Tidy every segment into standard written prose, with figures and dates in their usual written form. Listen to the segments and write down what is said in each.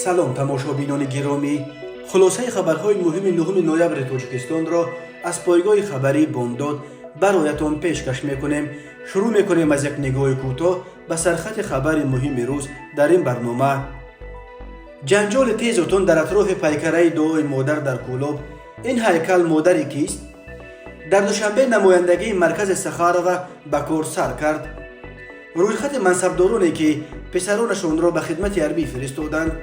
Салом, тамошобинони гиромӣ! Хулосаи хабарҳои муҳими 9 ноябри Тоҷикистонро аз пойгоҳи хабарии «Бомдод» бароятон пешкаш мекунем. Шурӯъ мекунем аз як нигоҳи кӯтоҳ ба сархати хабари муҳими рӯз дар ин барнома. Ҷанҷоли тезу тунд дар атрофи пайкараи Дуои модар дар Кӯлоб. Ин ҳайкал модари кист? Дар Душанбе намояндагии маркази Сахарова ба кор сар кард. Рӯйхати мансабдороне, ки писаронашонро ба хидмати ҳарбӣ фиристоданд.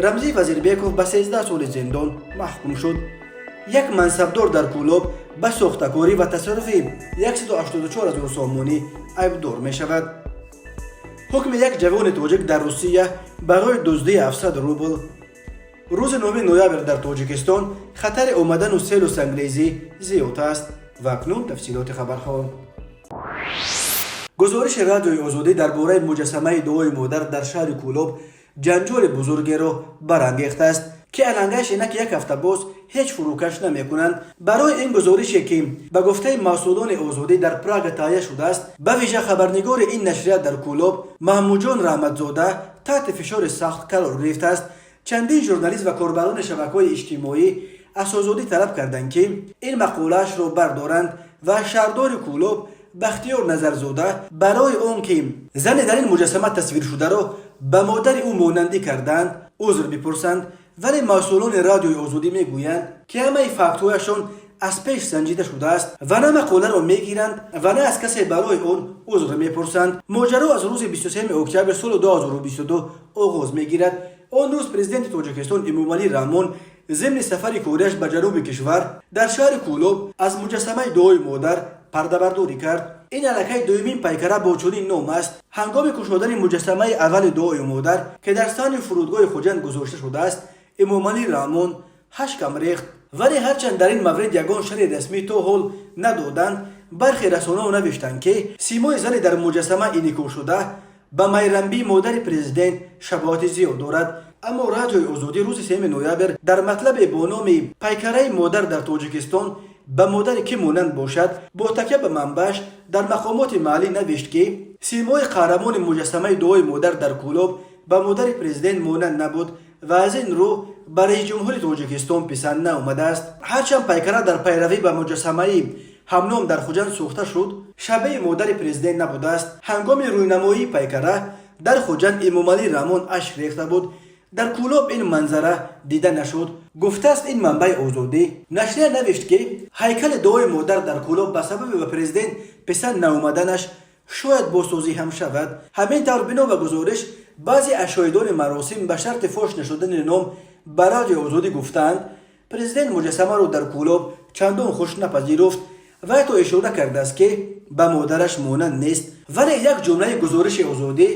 Рамзӣ Вазирбеков ба 13 соли зиндон маҳкум шуд. Як мансабдор дар Кӯлоб ба сохтакорӣ ва тасарруфи 184 ҳазор сомонӣ айбдор мешавад. Ҳукми як ҷавони тоҷик дар Русия барои дуздии 700 рубл. Рӯзи 9 ноябр дар Тоҷикистон хатари омадану селу сангрезӣ зиёд аст. Ва акнун тафсилоти хабарҳо. Гузориши Радиои Озодӣ дар бораи муҷассамаи Дуои модар дар шаҳри Кӯлоб ҷанҷоли бузургеро барангехтааст, ки алангаш инак як ҳафта боз ҳеҷ фурӯкаш намекунанд. Барои ин гузорише, ки ба гуфтаи масъулони Озодӣ дар Прага таҳия шудааст, ба вижа хабарнигори ин нашрия дар Кӯлоб Маҳмудҷон Раҳматзода таҳти фишори сахт қарор гирифтааст. Чандин журналист ва корбарони шабакаҳои иҷтимоӣ аз Озодӣ талаб карданд, ки ин мақолаашро бардоранд ва шаҳрдори Кӯлоб Бахтиёр Назарзода барои он ки зане дар ин муҷассама тасвиршударо ба модари ӯ монандӣ кардаанд, узр бипурсанд. Вале масъулони Радиои Озодӣ мегӯянд, ки ҳамаи фактҳояшон аз пеш санҷида шудааст ва на мақоларо мегиранд ва на аз касе барои он узр мепурсанд. Моҷаро аз рӯзи 23 октябр соли 2022 оғоз мегирад. Он рӯз президенти Тоҷикистон Эмомалӣ Раҳмон зимни сафари кориаш ба ҷануби кишвар дар шаҳри Кӯлоб аз муҷассамаи Дуои модар пардабардорӣ кард. Ин аллакай дуюмин пайкара бо чунин ном аст. Ҳангоми кушодани муҷассамаи аввали Дуои модар, ки дар саҳни фурудгоҳи Хуҷанд гузошта шудааст, Эмомалӣ Раҳмон ҳашкам рехт. Вале ҳарчанд дар ин маврид ягон шарҳи расмӣ то ҳол надоданд, бархе расонаҳо навиштанд, ки симои зане дар муҷассама инъикосшуда ба Майрамбӣ, модари президент, шабоҳати зиёд дорад. Аммо Радиои Озодӣ рӯзи 3 ноябр дар матлабе бо номи «Пайкараи модар дар Тоҷикистон ба модари кӣ монанд бошад», бо такя ба манбааш дар мақомоти маҳаллӣ навишт, ки симои қаҳрамони муҷассамаи Дуои модар дар Кӯлоб ба модари президент монанд набуд ва аз ин рӯ ба раисҷумҳури Тоҷикистон писанд наомадааст. Ҳарчанд пайкара дар пайравӣ ба муҷассамаи ҳамном дар Хуҷанд сохта шуд, шабеҳи модари президент набудааст. Ҳангоми рӯйнамоии пайкара дар Хуҷанд Эмомалӣ Раҳмон ашк рехта буд. Дар Кӯлоб ин манзара дида нашуд, гуфтааст ин манбаи Озодӣ. Нашрия навишт, ки ҳайкали Дуои модар дар Кӯлоб ба сабаби ба президент писанд наомаданаш шояд бозсозӣ ҳам шавад. Ҳамин тавр, бино ба гузориш, баъзе аз шоҳидони маросим ба шарти фош нашудани ном ба Радиои Озодӣ гуфтаанд, президент муҷассамаро дар Кӯлоб чандон хуш напазируфт ва ҳатто ишора кардааст, ки ба модараш монанд нест. Вале як ҷумлаи гузориши Озодӣ,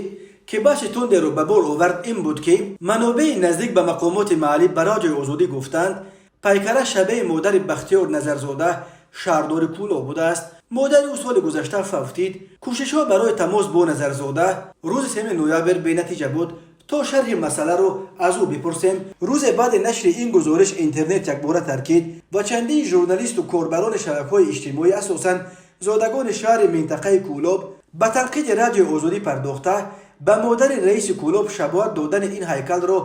ки баҳси тундеро ба бор овард, ин буд, ки манобеи наздик ба мақомоти маҳаллӣ ба Радиои Озодӣ гуфтанд, пайкара шабеҳи модари Бахтиёр Назарзода, шаҳрдори Кӯлоб будааст. Модари ӯ соли гузашта фавтид. Кӯшишҳо барои тамос бо Назарзода рӯзи 3 ноябр бенатиҷа буд, то шарҳи масъаларо аз ӯ бипурсем. Рӯзе баъди нашри ин гузориш интернет якбора таркид ва чандин журналисту корбарони шабакаҳои иҷтимоӣ, асосан зодагони шаҳри минтақаи Кӯлоб, ба танқиди Радиои Озодӣ пардохта, ба модари раиси Кӯлоб шабоҳат додани ин ҳайкалро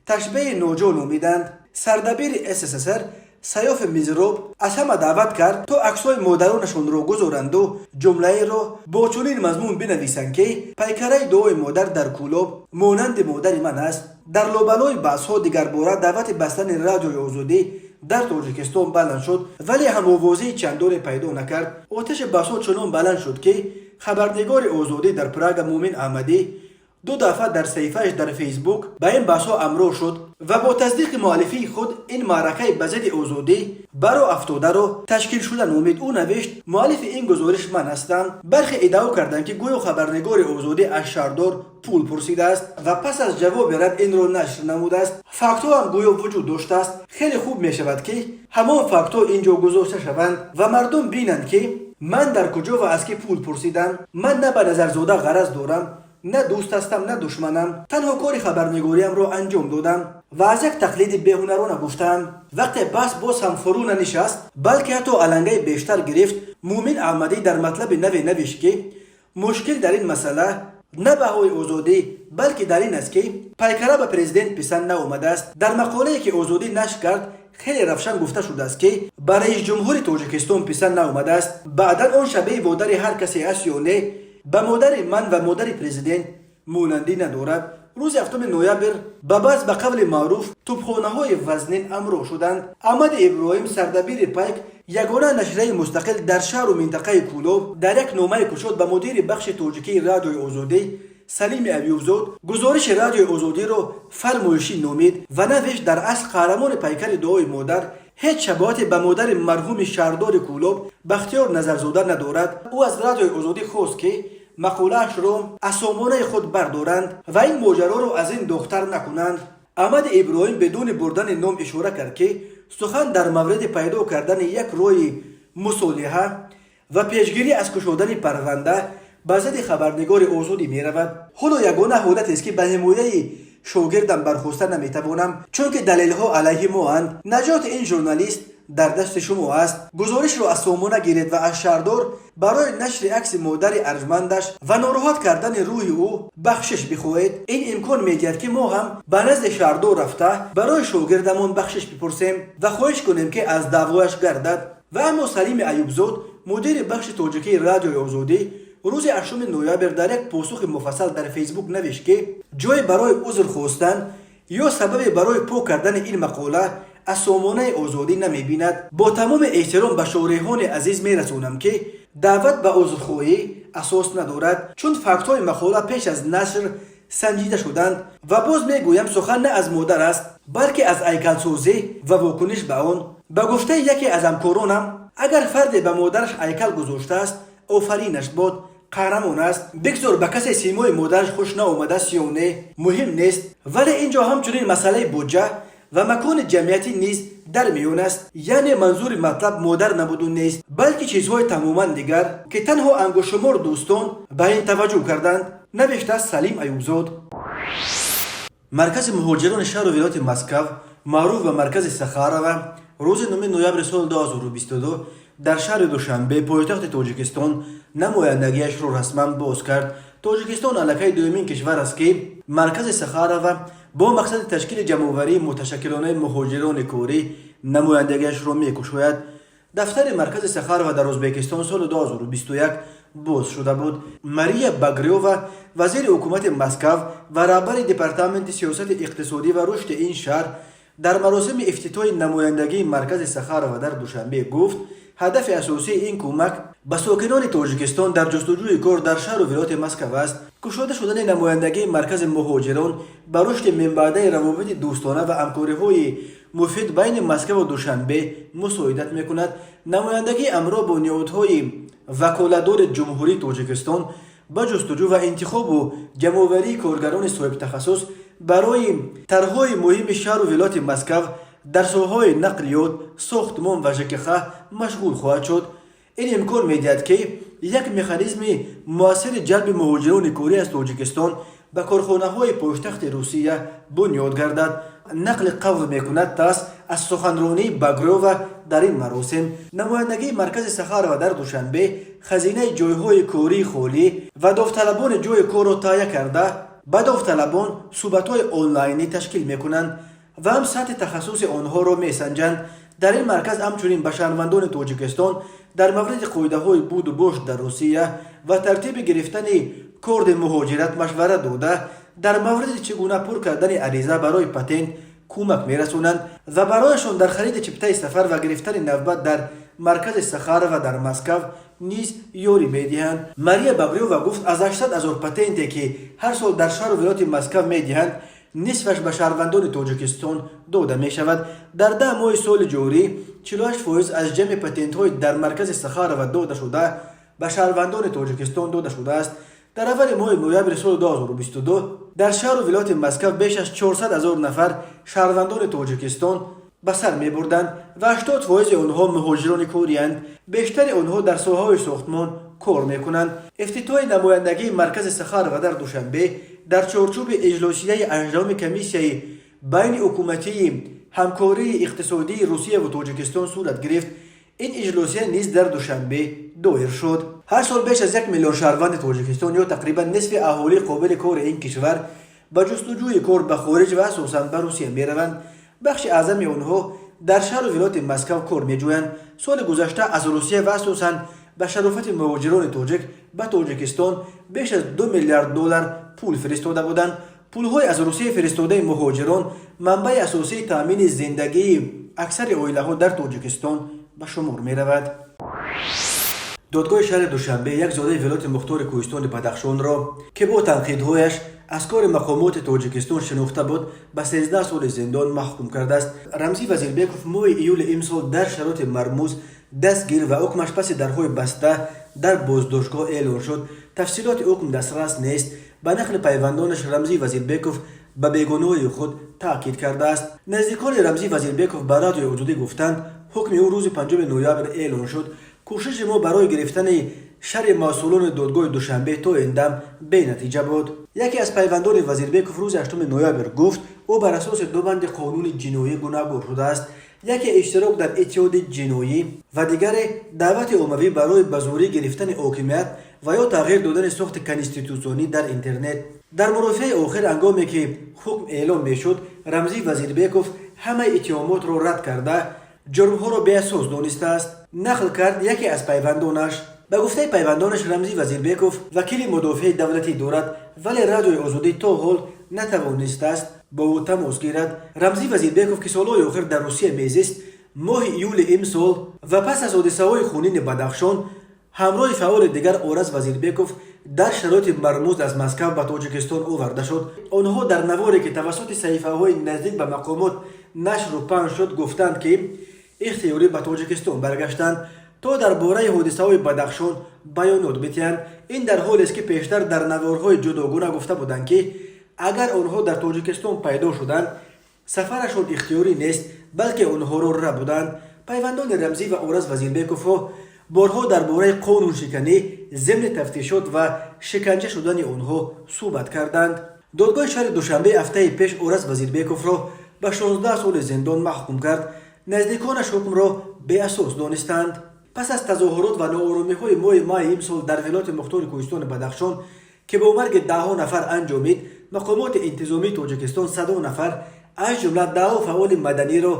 ташбеҳи ноҷо номиданд. Сардабири СССР Саёфи Мизроб аз ҳама даъват кард, то аксҳои модаронашонро гузоранду ҷумлаеро бо чунин мазмун бинависанд, ки пайкараи Дуои модар дар Кӯлоб монанди модари ман аст. Дар лобалои баҳсҳо дигарбора даъвати бастани Радиои Озодӣ дар Тоҷикистон баланд шуд, вале ҳамовозии чандоне пайдо накард. Оташи баҳсҳо чунон баланд шуд, ки хабарнигори Озодӣ дар Прага Муъмин Аҳмадӣ ду дафъа дар саҳифааш дар Фейсбук ба ин баҳсҳо ҳамроҳ шуд ва бо тасдиқи муаллифии худ ин маъракаи ба зидди Озодӣ баро афтодаро ташкилшуда номид. Ӯ навишт: «Муаллифи ин гузориш ман ҳастам». Бархе иддао карданд, ки гӯё хабарнигори Озодӣ аз шаҳрдор пул пурсидааст ва пас аз ҷавоби рад инро нашр намудааст. Фактҳо ҳам гӯё вуҷуд доштааст. Хеле хуб мешавад, ки ҳамон фактҳо ин ҷо гузошта шаванд ва мардум бинанд, ки ман дар куҷо ва аз кӣ пул пурсидам. Ман на ба Назарзода ғараз дорам, на дӯст ҳастам, на душманам. Танҳо кори хабарнигориамро анҷом додам ва аз як тақлиди беҳунарона гуфтаам. Вақте баҳс боз ҳам фурӯ нанишаст, балки ҳатто алангаи бештар гирифт, Муъмин Аҳмадӣ дар матлаби наве навишт, ки мушкил дар ин масъала На баҳои Озодӣ, балки дар ин аст, ки пайкара ба президент писанд наомадааст. Дар мақолае, ки Озодӣ нашр кард, хеле равшан гуфта шудааст, ки ба раисҷумҳури Тоҷикистон писанд наомадааст. Баъдан он шабеҳи модари ҳар касе аст ё не, ба модари ман ва модари президент монандӣ надорад. Рӯзи 7 ноябр ба баъз, ба қавли маъруф, тӯбхонаҳои вазнин ҳамроҳ шуданд. Аҳмади Иброҳим, сардабири Пайк, ягона нашрияи мустақил дар шаҳру минтақаи Кӯлоб, дар як номаи кушод ба мудири бахши тоҷикии Радиои Озодӣ Салими Аюбзод гузориши Радиои Озодиро фармоишӣ номид ва навишт: дар асл қаҳрамони пайкари дуои модар ҳеҷ шабоҳате ба модари марҳуми шаҳрдори Кӯлоб Бахтиёр Назарзода надорад. Ӯ аз Радиои Озодӣ хост, ки мақолаашро аз сомонаи худ бардоранд ва ин моҷароро аз ин доғтар накунанд. Аҳмади Иброҳим бидуни бурдани ном ишора кард, ки сухан дар мавриди пайдо кардани як роҳи мусолиҳа ва пешгирӣ аз кушодани парванда ба зидди хабарнигори Озодӣ меравад. Ҳоло ягона ҳолатест, ки ба ҳимояи шогирдам бархоста наметавонам, чунки далелҳо алайҳи моанд. Наҷоти ин журналист дар дасти шумо аст. Гузоришро аз сомона гиред ва аз шаҳрдор барои нашри акси модари арҷмандаш ва нороҳат кардани рӯҳи ӯ бахшиш бихоҳед. Ин имкон медиҳад, ки мо ҳам ба назди шаҳрдор рафта, барои шогирдамон бахшиш бипурсем ва хоҳиш кунем, ки аз даъвояш гардад. Ва аммо Салими Аюбзод, мудири бахши тоҷикии Радиои Озодӣ, рӯзи 8 ноябр дар як посухи муфассал дар Фейсбук навишт, ки ҷое барои узр хостан ё сабабе барои пок кардани ин мақола аз сомонаи Озодӣ намебинад. Бо тамоми эҳтиром ба шореҳони азиз мерасонам, ки даъват ба узрхоҳӣ асос надорад, чун фактҳои мақола пеш аз нашр санҷида шуданд. Ва боз мегӯям, сухан на аз модар аст, балки аз ҳайкалсозӣ ва вокуниш ба он. Ба гуфтаи яке аз ҳамкоронам, агар фарде ба модараш ҳайкал гузоштааст, офаринаш бод, қаҳрамон аст. Бигзор ба касе симои модараш хуш наомадааст ё не, муҳим нест. Вале ин ҷо ҳамчунин масъалаи буҷа ва макони ҷамъиятӣ низ дар миён аст. Яъне манзури матлаб модар набуду нест, балки чизҳои тамоман дигар, ки танҳо ангуштшумор дӯстон ба ин таваҷҷӯҳ карданд, навиштааст Салим Аюбзод. Маркази муҳоҷирони шаҳру вилояти Москав, маъруф ба маркази Сахарова, рӯзи 9 ноябри соли 2022 дар шаҳри Душанбе, пойтахти Тоҷикистон, намояндагиашро расман боз кард. Тоҷикистон аллакай дуюмин кишвар аст, ки маркази Сахарова бо мақсади ташкили ҷамъоварии муташаккилонаи муҳоҷирони корӣ намояндагиашро мекушояд. Дафтари маркази Сахарова дар Ӯзбекистон соли 2021 боз шуда буд. Мария Багрёва, вазири ҳукумати Москав ва раҳбари департаменти сиёсати иқтисодӣ ва рушди ин шаҳр, дар маросими ифтитоҳи намояндагии маркази Сахарова дар Душанбе гуфт, ҳадафи асосии ин кӯмак ба сокинони Тоҷикистон дар ҷустуҷӯи кор дар шаҳру вилояти Москав аст. Кушода шудани намояндагии маркази муҳоҷирон ба рушди минбаъдаи равобити дӯстона ва ҳамкориҳои муфид байни Москаву Душанбе мусоидат мекунад. Намояндагӣ ҳамроҳ бо ниҳодҳои ваколатдори Ҷумҳурии Тоҷикистон ба ҷустуҷӯ ва интихобу ҷамъоварии коргарони соҳибтахассус барои тарҳҳои муҳими шаҳру вилояти Москав дар соҳаҳои нақлиёт, сохтмон ва ЖКХ машғул хоҳад шуд. Ин имкон медиҳад, ки як механизми муассири ҷалби муҳоҷирони корӣ аз Тоҷикистон ба корхонаҳои пойтахти Русия бунёд гардад, нақли қавл мекунад ТАСС аз суханронии Багрёва дар ин маросим. Намояндагии маркази Сахарова дар Душанбе хазинаи ҷойҳои кории холӣ ва довталабони ҷойи корро таҳия карда, ба довталабон суҳбатҳои онлайнӣ ташкил мекунанд ва ҳам сатҳи тахассуси онҳоро месанҷанд. Дар ин марказ ҳамчунин ба шаҳрвандони Тоҷикистон дар мавриди қоидаҳои буду бош дар Русия ва тартиби гирифтани корди муҳоҷират машварат дода, дар мавриди чӣ гуна пур кардани ариза барои патент кӯмак мерасонанд ва барояшон дар хариди чиптаи сафар ва гирифтани навбат дар маркази Сахарова дар Москав низ ёрӣ медиҳанд. Мария Багрёва гуфт, аз 800 ҳазор патенте, ки ҳар сол дар шаҳру вилояти Москав медиҳанд, нисфаш ба шаҳрвандони Тоҷикистон дода мешавад. Дар 10 моҳи соли ҷорӣ 48% аз ҷамъи патентҳои дар маркази Сахарова дода шуда ба шаҳрвандони Тоҷикистон дода шудааст. Дар аввали моҳи ноябри соли 2022 дар шаҳру вилояти Москав беш аз 400 ҳазор нафар шаҳрвандони Тоҷикистон ба сар мебурданд ва 80 фоизи онҳо муҳоҷирони кориянд. Бештари онҳо дар соҳаҳои сохтмон кор мекунанд. Ифтитоҳи намояндагии маркази Сахарова дар Душанбе дар чорчӯби иҷлосияи 18-уми комиссияи байниҳукуматии ҳамкории иқтисодии Русия ва Тоҷикистон сурат гирифт. Ин иҷлосия низ дар Душанбе доир шуд. Ҳар сол беш аз 1 миллион шаҳрванди Тоҷикистон ё тақрибан нисфи аҳолии қобили кори ин кишвар ба ҷустуҷӯи кор ба хориҷ ва асосан ба Русия мераванд. Бахши аъзами онҳо дар шаҳру вилояти Москав кор меҷӯянд. Соли гузашта аз Русия ва асосан ба шарофати муҳоҷирони тоҷик ба Тоҷикистон беш аз 2 миллиард доллар пул фиристода буданд. Пулҳои аз Русия фиристодаи муҳоҷирон манбаи асосии таъмини зиндагии аксари оилаҳо дар Тоҷикистон ба шумор меравад. Додгоҳи шаҳри Душанбе як зодаи вилояти мухтори Кӯҳистони Бадахшонро, ки бо танқидҳояш аз кори мақомоти Тоҷикистон шинохта буд, ба 13 соли зиндон маҳкум кардааст. Рамзӣ Вазирбеков моҳи июли имсол дар шароити мармуз дастгир ва ҳукмаш паси дарҳои баста дар боздоштгоҳ эълон шуд. Тафсилоти ҳукм дастрас нест. Ба нақли пайвандонаш, Рамзӣ Вазирбеков ба бегуноҳии худ таъкид кардааст. Наздикони Рамзӣ Вазирбеков ба Радиои Озодӣ гуфтанд, ҳукми ӯ рӯзи 5 ноябр эълон шуд. Кӯшиши мо барои гирифтани шарҳи масъулони додгоҳи Душанбе то ин дам бенатиҷа буд. Яке аз пайвандони Вазирбеков рӯзи 8 ноябр гуфт, ӯ бар асоси ду банди қонуни ҷиноӣ гунаҳгор шудааст: яке иштирок дар иттиҳоди ҷиноӣ ва дигаре даъвати оммавӣ барои ба зӯрӣ гирифтани ҳокимият ва ё тағйир додани сохти конститутсионӣ дар интернет. Дар мурофиаи охир, ҳангоме ки ҳукм эълон мешуд, Рамзӣ Вазирбеков ҳамаи иттиҳомотро рад карда, ҷурмҳоро беасос донистааст, нақл кард яке аз пайвандонаш. Ба гуфтаи пайвандонаш, Рамзӣ Вазирбеков вакили мудофиаи давлатӣ дорад, вале Радиои Озодӣ то ҳол натавонистааст бо ӯ тамос гирад. Рамзӣ Вазирбеков, ки солҳои охир дар Русия мезист, моҳи июли имсол ва пас аз ҳодисаҳои хунини Бадахшон ҳамроҳи фаъоли дигар Ораз Вазирбеков дар шароити мармуз аз Москав ба Тоҷикистон оварда шуд. Онҳо дар наворе, ки тавассути саҳифаҳои наздик ба мақомот нашру паҳн шуд, гуфтанд, ки ихтиёрӣ ба Тоҷикистон баргаштанд, то дар бораи ҳодисаҳои Бадахшон баёнот бидиҳанд. Ин дар ҳолест, ки пештар дар наворҳои ҷудогона гуфта буданд, ки агар онҳо дар Тоҷикистон пайдо шуданд, сафарашон ихтиёрӣ нест, балки онҳоро рабуданд. Пайвандони Рамзӣ ва Ораз Вазирбековҳо борҳо дар бораи қонуншиканӣ зимни тафтишот ва шиканҷа шудани онҳо суҳбат карданд. Додгоҳи шаҳри Душанбе ҳафтаи пеш Ораз Вазирбековро ба 16 соли зиндон маҳкум кард. Наздиконаш ҳукмро беасос донистанд. Пас аз тазоҳурот ва нооромиҳои моҳи майи имсол дар вилояти мухтори Кӯҳистони Бадахшон, ки бо марги даҳҳо нафар анҷомид, мақомоти интизомии Тоҷикистон садо нафар, аз ҷумла даҳҳо фаъоли маданиро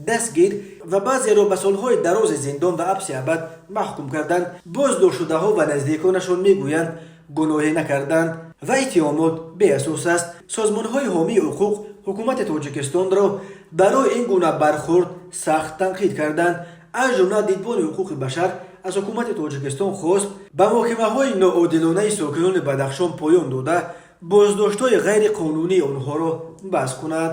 дастгир ва баъзеро ба солҳои дарози зиндон ва ҳабси абад маҳкум карданд. Боздоштшудаҳо ва наздиконашон мегӯянд, гуноҳе накарданд ва иттиҳомот беасос аст. Созмонҳои ҳомии ҳуқуқ ҳукумати Тоҷикистонро барои ин гуна бархурд сахт танқид карданд. Аз ҷумла Дидбони ҳуқуқи башар аз ҳукумати Тоҷикистон хост, ба муҳокимаҳои ноодилонаи сокинони Бадахшон поён дода, боздоштҳои ғайриқонунии онҳоро бас кунад.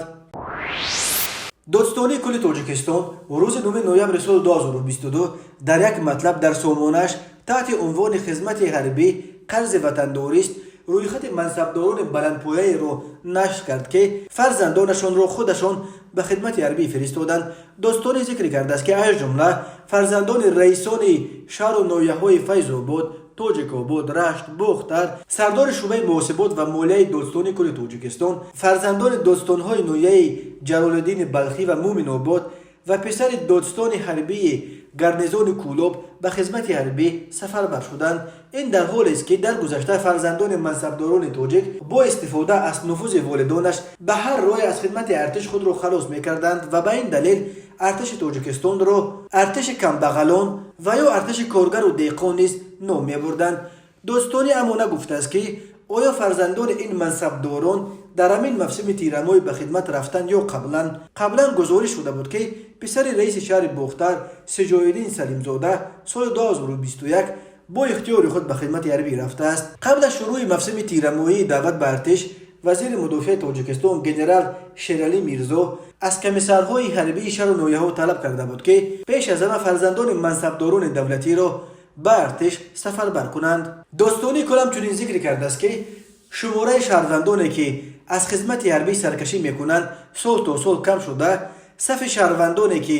Додстонии кулли Тоҷикистон рӯзи 9 ноябри соли 2022 дар як матлаб дар сомонааш таҳти унвони «Хизмати ҳарбӣ қарзи ватандорист» рӯйхати мансабдорони баландпояеро нашр кард, ки фарзандонашонро худашон ба хидмати ҳарбӣ фиристоданд. Додстонӣ зикр кардааст, ки аз ҷумла фарзандони раисони шаҳру ноҳияҳои Файзобод, Тоҷикобод, Рашт, Бохтар, сардори шӯъбаи муҳосибот ва молияи Додстонии кулли Тоҷикистон, фарзандони додстонҳои ноҳияи Ҷалолиддини Балхӣ ва Муъминобод ва писари додстони ҳарбии гарнизони Кӯлоб ба хизмати ҳарбӣ сафарбар шуданд. Ин дар ҳолест, ки дар гузашта фарзандони мансабдорони тоҷик бо истифода аз нуфузи волидонаш ба ҳар роҳе аз хидмати артиш худро халос мекарданд ва ба ин далел артиши Тоҷикистонро артиши камбағалон ва ё артиши коргару деҳқон низ ном мебурданд. Додстонӣ аммо нагуфтааст, ки оё фарзандони ин мансабдорон дар ҳамин мавсими тирамоҳӣ ба хидмат рафтанд ё қаблан. Қаблан гузориш шуда буд, ки писари раиси шаҳри Бохтар Сиҷоиддин Салимзода соли 2021 бо ихтиёри худ ба хидмати ҳарбӣ рафтааст. Қабл аз шурӯъи мавсими тирамоҳии даъват ба артиш, вазири мудофиаи Тоҷикистон генерал Шералӣ Мирзо аз комиссарҳои ҳарбии шаҳру ноҳияҳо талаб карда буд, ки пеш аз ҳама фарзандони мансабдорони давлатиро ба артиш сафарбар кунанд. Додстонии кул ҳамчунин зикр кардааст, ки шумораи шаҳрвандоне, ки аз хизмати ҳарбӣ саркашӣ мекунанд, сол то сол кам шуда, сафи шаҳрвандоне, ки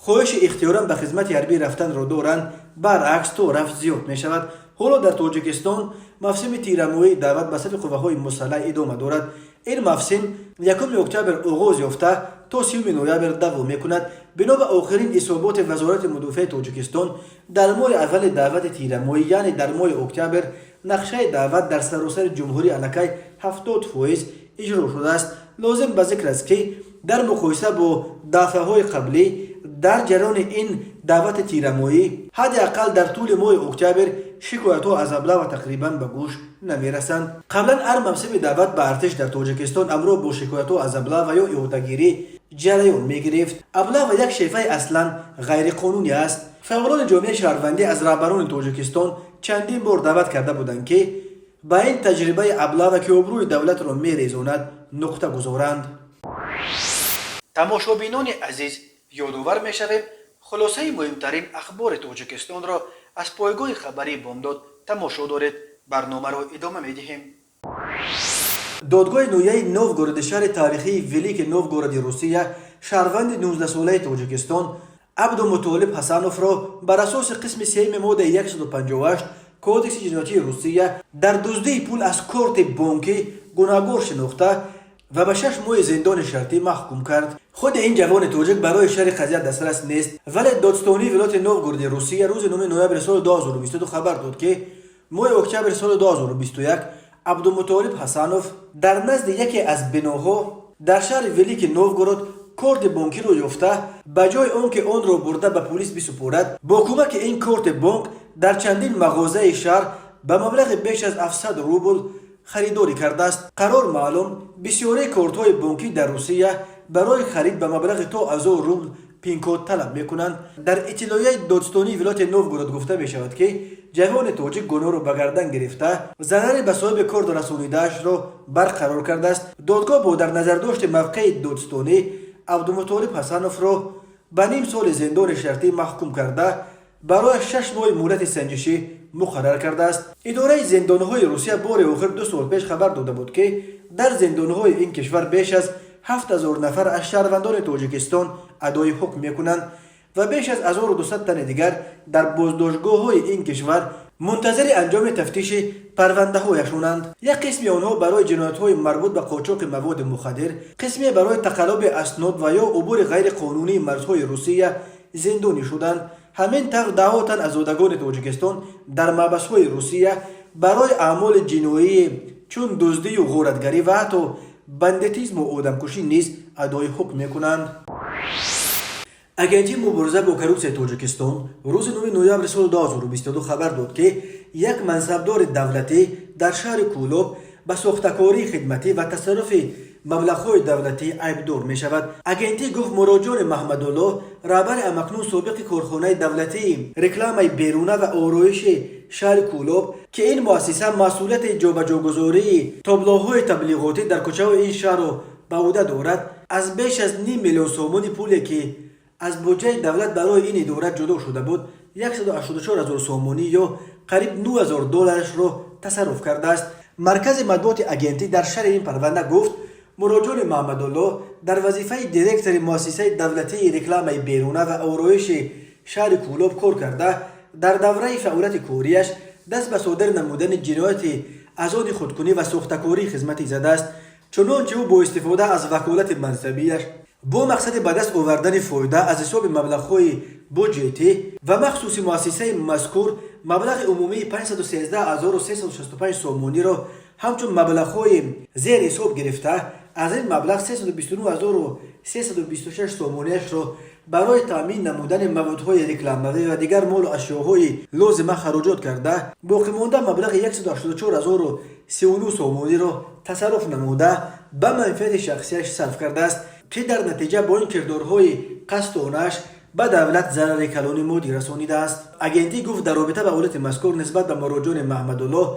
хоҳиши ихтиёран ба хизмати ҳарбӣ рафтанро доранд, баръакс то рафт зиёд мешавад. Ҳоло дар Тоҷикистон мавсими тирамоҳии даъват ба сафи қувваҳои мусаллаҳ идома дорад. Ин мавсим 1 октябр оғоз ёфта, то 30 ноябр давом мекунад. Бино ба охирин ҳисоботи Вазорати мудофиаи Тоҷикистон, дар моҳи аввали даъвати тирамоҳӣ, яъне дар моҳи октябр, нақшаи даъват дар саросари ҷумҳурӣ аллакай 70% иҷро шудааст. Лозим ба зикр аст, ки дар муқоиса бо дафъаҳои қаблӣ дар ҷараёни ин даъвати тирамоҳӣ ҳадди ақал дар тӯли моҳи октябр шикоятҳо аз облава тақрибан ба гӯш намерасанд. Қаблан ҳар мавсими даъват ба артиш дар Тоҷикистон ҳамроҳ бо шикоятҳо аз облава ё иҳотагирӣ ҷараён мегирифт. Облава як шеваи аслан ғайриқонунӣ аст. Фаъолони ҷомеаи шаҳрвандӣ аз раҳбарони Тоҷикистон чандин бор даъват карда буданд, ки ба ин таҷрибаи облава, ки обрӯи давлатро мерезонад, нуқта гузоранд. Тамошобинони азиз, ёдовар мешавем, хулосаи муҳимтарин ахбори Тоҷикистонро аз пойгоҳи хабарии «Бомдод» тамошо доред. Барномаро идома медиҳем. Додгоҳи ноҳияи Новгороди шаҳри таърихии Великий Новгороди Русия шаҳрванди 19-солаи Тоҷикистон Абдумутолиб Ҳасановро бар асоси қисми сеюми моддаи 158 Кодекси ҷиноятии Русия дар дуздии пул аз корти бонкӣ гунаҳгор шинохта ва ба 6 моҳи зиндони шартӣ маҳкум кард. Худи ин ҷавони тоҷик барои шарҳи қазия дастрас нест, вале додстонии вилояти Новгороди Русия рӯзи 9 ноябри соли 2022 хабар дод, ки моҳи октябри соли 2021 Абдумутолиб Ҳасанов дар назди яке аз биноҳо дар шаҳри Великий Новгород корти бонкиро ёфта, ба ҷои он ки онро бурда ба пулис бисупорад, бо кӯмаки ин корти бонк дар чандин мағозаи шаҳр ба маблағи беш аз 700 рубл харидорӣ кардааст. Қарор маълум, бисёрии кортҳои бонкӣ дар Русия барои харид ба маблағи то 1000 рубл пин-код талаб мекунанд. Дар иттилоияи додстонии вилояти Новгород гуфта мешавад, ки ҷавони тоҷик гуноҳро ба гардан гирифта, зарари ба соҳиби корт расонидаашро барқарор кардааст. Додгоҳ бо дар назардошти мавқеи додстонӣ Абдумутолиб Ҳасановро ба ним соли зиндони шартӣ маҳкум карда, барои 6 моҳи муҳлати санҷишӣ муқаррар кардааст. Идораи зиндонҳои Русия бори охир 2 сол пеш хабар дода буд, ки дар зиндонҳои ин кишвар беш аз 7000 нафар аз шаҳрвандони Тоҷикистон адои ҳукм мекунанд ва беш аз 1200 тани дигар дар боздоштгоҳҳои ин кишвар мунтазири анҷоми тафтиши парвандаҳояшонанд. Як қисми онҳо барои ҷиноятҳои марбут ба қочоқи маводи мухаддир, қисме барои тақаллуби аснод ва ё убури ғайриқонунии марзҳои Русия зиндонӣ шуданд. Ҳамин тавр, даҳҳо тан аз зодагони Тоҷикистон дар маҳбасҳои Русия барои аъмоли ҷиноии чун дуздию ғоратгарӣ ва ҳатто бандитизму одамкушӣ низ адои ҳукм мекунанд. Агентии мубориза бо коррупсияи Тоҷикистон рӯзи 9 ноябри соли 2022 хабар дод, ки як мансабдори давлатӣ дар шаҳри Кӯлоб ба сохтакории хидматӣ ва тасарруфи маблағҳои давлатӣ айбдор мешавад. Агентӣ гуфт, Муроҷони Маҳмадулло, раҳбари амакнун собиқи корхонаи давлатии рекламаи беруна ва ороиши шаҳри Кӯлоб, ки ин муассиса масъулияти ҷобаҷогузории таблоҳои таблиғотӣ дар кӯчаҳои ин шаҳрро ба ӯҳда дорад, аз беш аз ним миллион сомони пуле, ки аз буҷаи давлат барои ин идора ҷудо шуда буд, 184 ҳазор сомонӣ ё қариб 9 ҳазор долларашро тасарруф кардааст. Маркази матбуоти агентӣ дар шарҳи ин парванда гуфт, Муроҷони Маҳмадулло дар вазифаи директори муассисаи давлатии рекламаи беруна ва ороиши шаҳри Кӯлоб кор карда, дар давраи фаъолияти кориаш даст ба содир намудани ҷинояти аз они худкунӣ ва сохтакории хизматӣ задааст. Чунончи ӯ бо истифода аз ваколати мансабияш бо мақсади ба даст овардани фоида аз ҳисоби маблағҳои буҷетӣ ва махсуси муассисаи мазкур маблағи умумии 513 365 сомониро ҳамчун маблағҳои зерҳисоб гирифта, аз ин маблағ 329 326 сомониашро барои таъмин намудани маводҳои рекламавӣ ва дигар молу ашёҳои лозима хароҷот карда, боқимонда маблағи 184 039 сомониро тасарруф намуда, ба манфиати шахсияш сарф кардааст, ки дар натиҷа бо ин кирдорҳои қасдонааш ба давлат зарари калони моддӣ расонидааст. Агентӣ гуфт, дар робита ба ҳолати мазкур нисбат ба Муроҷони Маҳмадуллоҳ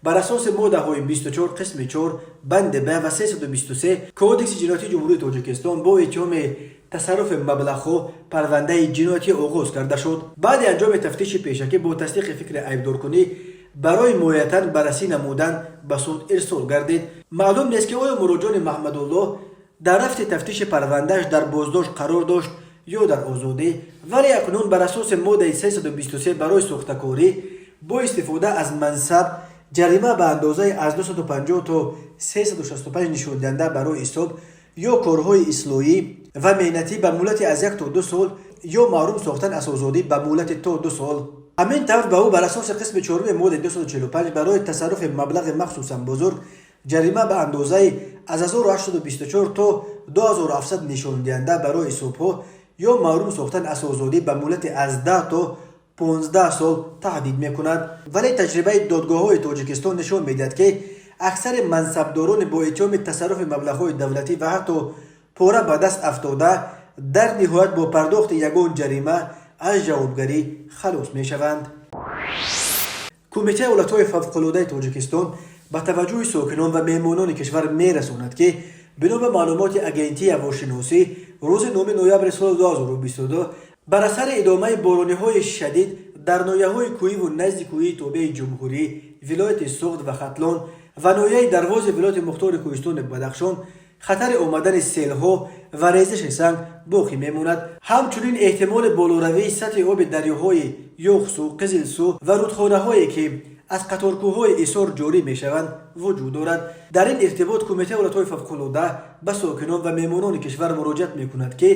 бар асоси моддаҳои 24 қисми 4 банди б ва 323 Кодекси ҷиноятии Ҷумҳурии Тоҷикистон бо иттиҳоми тасарруфи маблағҳо парвандаи ҷиноятӣ оғоз карда шуд. Баъди анҷоми тафтиши пешакӣ бо тасдиқи фикри айбдоркунӣ барои муайятан баррасӣ намудан ба суд ирсол гардид. Маълум нест, ки оё Муроҷони Маҳмадуллоҳ дар рафти тафтиши парвандааш дар боздошт қарор дошт ё дар озодӣ, вале акнун бар асоси моддаи 323 барои сохтакорӣ бо истифода аз мансаб Ҷарима ба андозаи аз 250 то 365 нишондиҳанда барои ҳисоб ё корҳои ислоҳӣ ва меҳнатӣ ба муҳлати аз 1 то 2 сол ё маҳрум сохтан аз озодӣ ба муҳлати то 2 сол. Ҳамин тавр, ба ӯ бар асоси қисми чоруми моддаи 245 барои тасарруфи маблағи махсусан бузург ҷарима ба андозаи аз 1824 то 2700 нишондиҳанда барои ҳисобҳо ё маҳрум сохтан аз озодӣ ба муҳлати аз 10 то 15 сол таҳдид мекунад. Вале таҷрибаи додгоҳҳои Тоҷикистон нишон медиҳад, ки аксари мансабдорони бо иттиҳоми тасарруфи маблағҳои давлатӣ ва ҳатто пора ба даст афтода дар ниҳоят бо пардохти ягон ҷарима аз ҷавобгарӣ халос мешаванд. Кумитаи ҳолатҳои фавқулодаи Тоҷикистон ба таваҷҷӯҳи сокинон ва меҳмонони кишвар мерасонад, ки бино ба маълумоти Агентии ҳавошиносӣ, рӯзи 9 ноябри соли 2022 бар асари идомаи борониҳои шадид дар ноҳияҳои кӯҳиву назди кӯҳии тобеи ҷумҳурӣ, вилояти Суғд ва Хатлон ва ноҳияи Дарвози вилояти мухтори кӯҳистони Бадахшон хатари омадани селҳо ва резиши санг боқӣ мемонад. Ҳамчунин эҳтимоли болоравии сатҳи оби дарёҳои Ёхсу, Қизилсу ва рудхонаҳое, ки аз қаторкӯҳҳои Исор ҷорӣ мешаванд, вуҷуд дорад. Дар ин иртибот Кумитаи ҳолатҳои фавқулода ба сокинон ва меҳмонони кишвар муроҷиат мекунад, ки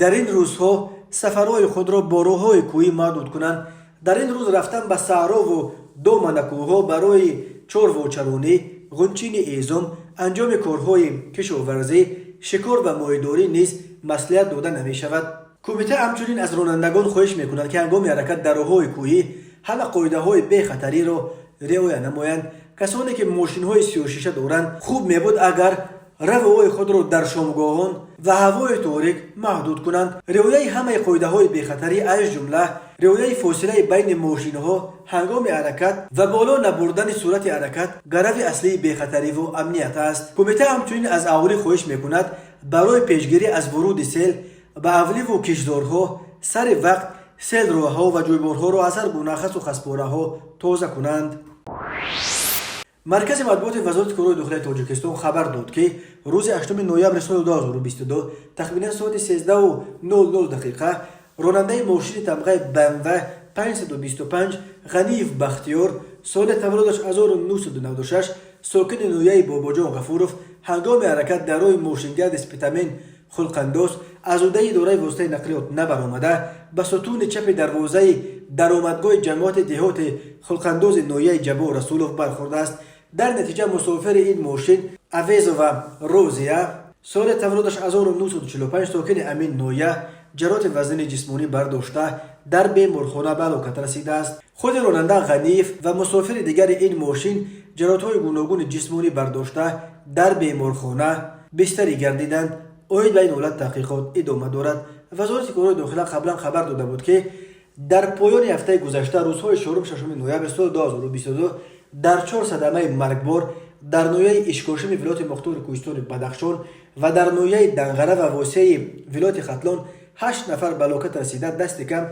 дар ин рӯзҳо сафарҳои худро бо роҳҳои кӯҳӣ маҳдуд кунанд. Дар ин рӯз рафтан ба саҳрову доманакӯҳҳо барои чорвочаронӣ, ғунчини ҳезум, анҷоми корҳои кишоварзӣ, шикор ва моҳидорӣ низ маслиҳат дода намешавад. Кумита ҳамчунин аз ронандагон хоҳиш мекунад, ки ҳангоми ҳаракат дар роҳҳои кӯҳӣ ҳама қоидаҳои бехатариро риоя намоянд. Касоне ки мошинҳои сиёҳшиша доранд, хуб мебуд, агар равоҳои худро дар шомгоҳон ва ҳавои торик маҳдуд кунанд. Риояи ҳамаи қоидаҳои бехатарӣ, аз ҷумла риояи фосилаи байни мошинҳо ҳангоми ҳаракат ва боло набурдани суръати ҳаракат, гарави аслии бехатариву амният аст. Кумита ҳамчунин аз аҳолӣ хоҳиш мекунад, барои пешгирӣ аз вуруди сел ба авливу киштзорҳо сари вақт селроҳҳо ва ҷӯйборҳоро аз ҳар гуна хасу хаспораҳо тоза кунанд. Маркази матбуоти Вазорати корҳои дохилаи Тоҷикистон хабар дод, ки рӯзи 8 ноябри соли 2022 тахминан соати 13:00 дақиқа ронандаи мошини тамғаи БМВ 525 Ғаниев Бахтиёр, соли таваллудаш 1996, сокини ноҳияи Бобоҷон Ғафуров, ҳангоми ҳаракат дар роҳи мошингарди Спитамен Хулқандоз аз уҳдаи идораи воситаи нақлиёт набаромада, ба сутуни чапи дарвозаи даромадгоҳи ҷамоати деҳоти Хулқандози ноҳияи Ҷаббор Расулов бархӯрдааст. Дар натиҷа мусофири ин мошин Авезова Розия, соли таваллудаш 1945, сокини ҳамин ноҳия, ҷароҳати вазнини ҷисмонӣ бардошта, дар беморхона ба ҳалокат расидааст. Худи ронанда Ғаниев ва мусофири дигари ин мошин ҷароҳатҳои гуногуни ҷисмонӣ бардошта, дар беморхона бистарӣ гардиданд. Оид ба ин ҳолат таҳқиқот идома дорад. Вазорати корҳои дохила қаблан хабар дода буд, ки дар поёни ҳафтаи гузашта, рӯзҳои 4, 6 ноябри соли 2022, дар чор садамаи маргбор дар ноҳияи Ишкошими вилояти мухтори кӯҳистони Бадахшон ва дар ноҳияи Данғара ва Восеи вилояти Хатлон ҳашт нафар ба ҳалокат расида, дасти кам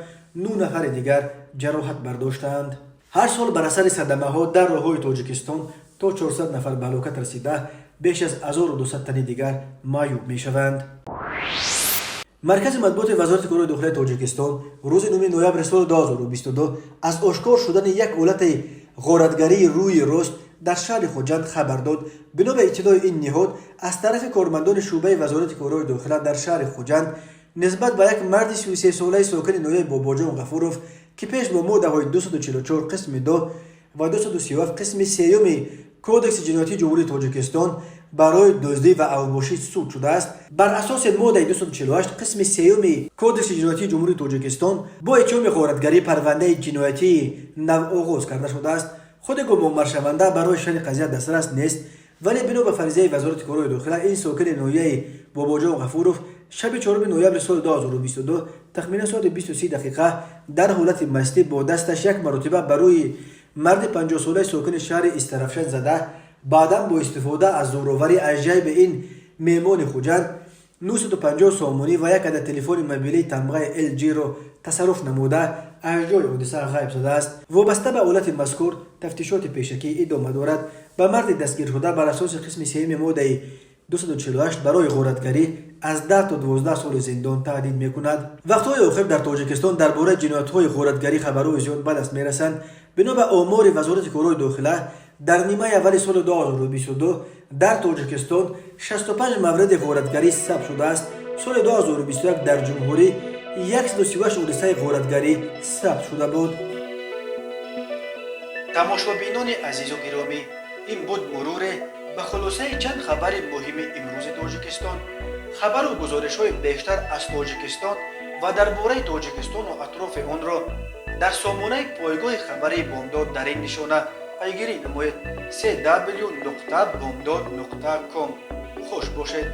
нӯ нафари дигар ҷароҳат бардоштаанд. Ҳар сол бар асари садамаҳо дар роҳҳои Тоҷикистон то 400 нафар ба ҳалокат расида, беш аз 1200 тани дигар маъюб мешаванд. Маркази матбуоти Вазорати корҳои дохилаи Тоҷикистон рӯзи 9 ноябри соли 2022 аз ошкор шудани як ҳолати ғоратгарии рӯи рост дар шаҳри Хуҷанд хабар дод. Бино ба иттилои ин ниҳод, аз тарафи кормандони шӯъбаи Вазорати корҳои дохила дар шаҳри Хуҷанд нисбат ба як марди 33-солаи сокини ноҳияи Бобоҷон Ғафуров, ки пеш бо моддаҳои 244 қисми 2 ва 237 қисми сеюми Кодекси ҷиноятии Ҷумҳурии Тоҷикистон барои дуздӣ ва авбошӣ суд шудааст, бар асоси моддаи 248 қисми сеюми Кодекси ҷиноятии Ҷумҳурии Тоҷикистон бо иттиҳоми ғоратгарӣ парвандаи ҷиноятии нав оғоз карда шудааст. Худи гумонбаршаванда барои шарҳи қазия дастрас нест, вале бино ба фарзияи Вазорати корҳои дохила, ин сокини ноҳияи Бобоҷон Ғафуров шаби 4 ноябри соли 2022 тахминан соати 20 дақиқа дар ҳолати мастӣ бо дасташ як маротиба ба рӯи марди 50-солаи сокини шаҳри Истаравшан зада, баъдан бо истифода аз зӯроварӣ аз ҷайби ин меҳмони Хуҷанд 950 сомонӣ ва як адад телефони мобилии тамғаи LG-ро тасарруф намуда, аз ҷои ҳодиса ғайб задааст. Вобаста ба ҳолати мазкур тафтишоти пешакӣ идома дорад. Ба марди дастгиршуда бар асоси қисми сеюми моддаи 248 барои ғоратгарӣ аз 10 то 12 соли зиндон таҳдид мекунад. Вақтҳои охир дар Тоҷикистон дар бораи ҷиноятҳои ғоратгарӣ хабарҳои зиёд ба даст мерасанд. Бино ба омори Вазорати корҳои дохила, Дар нимаи аввали соли 2022 дар Тоҷикистон 65 мавриди ғоратгарӣ сабт шудааст. Соли 2021 дар ҷумҳурӣ 138 ҳодисаи ғоратгарӣ сабт шуда буд. Тамошобинони азизу гиромӣ, ин буд муруре ба хулосаи чанд хабари муҳими имрӯзи Тоҷикистон. Хабару гузоришҳои бештар аз Тоҷикистон ва дар бораи Тоҷикистону атрофи онро дар сомонаи пойгоҳи хабарии Бомдод дар ин нишона пайгирӣ намоед: cw.bomdod.com. Хуш бошед.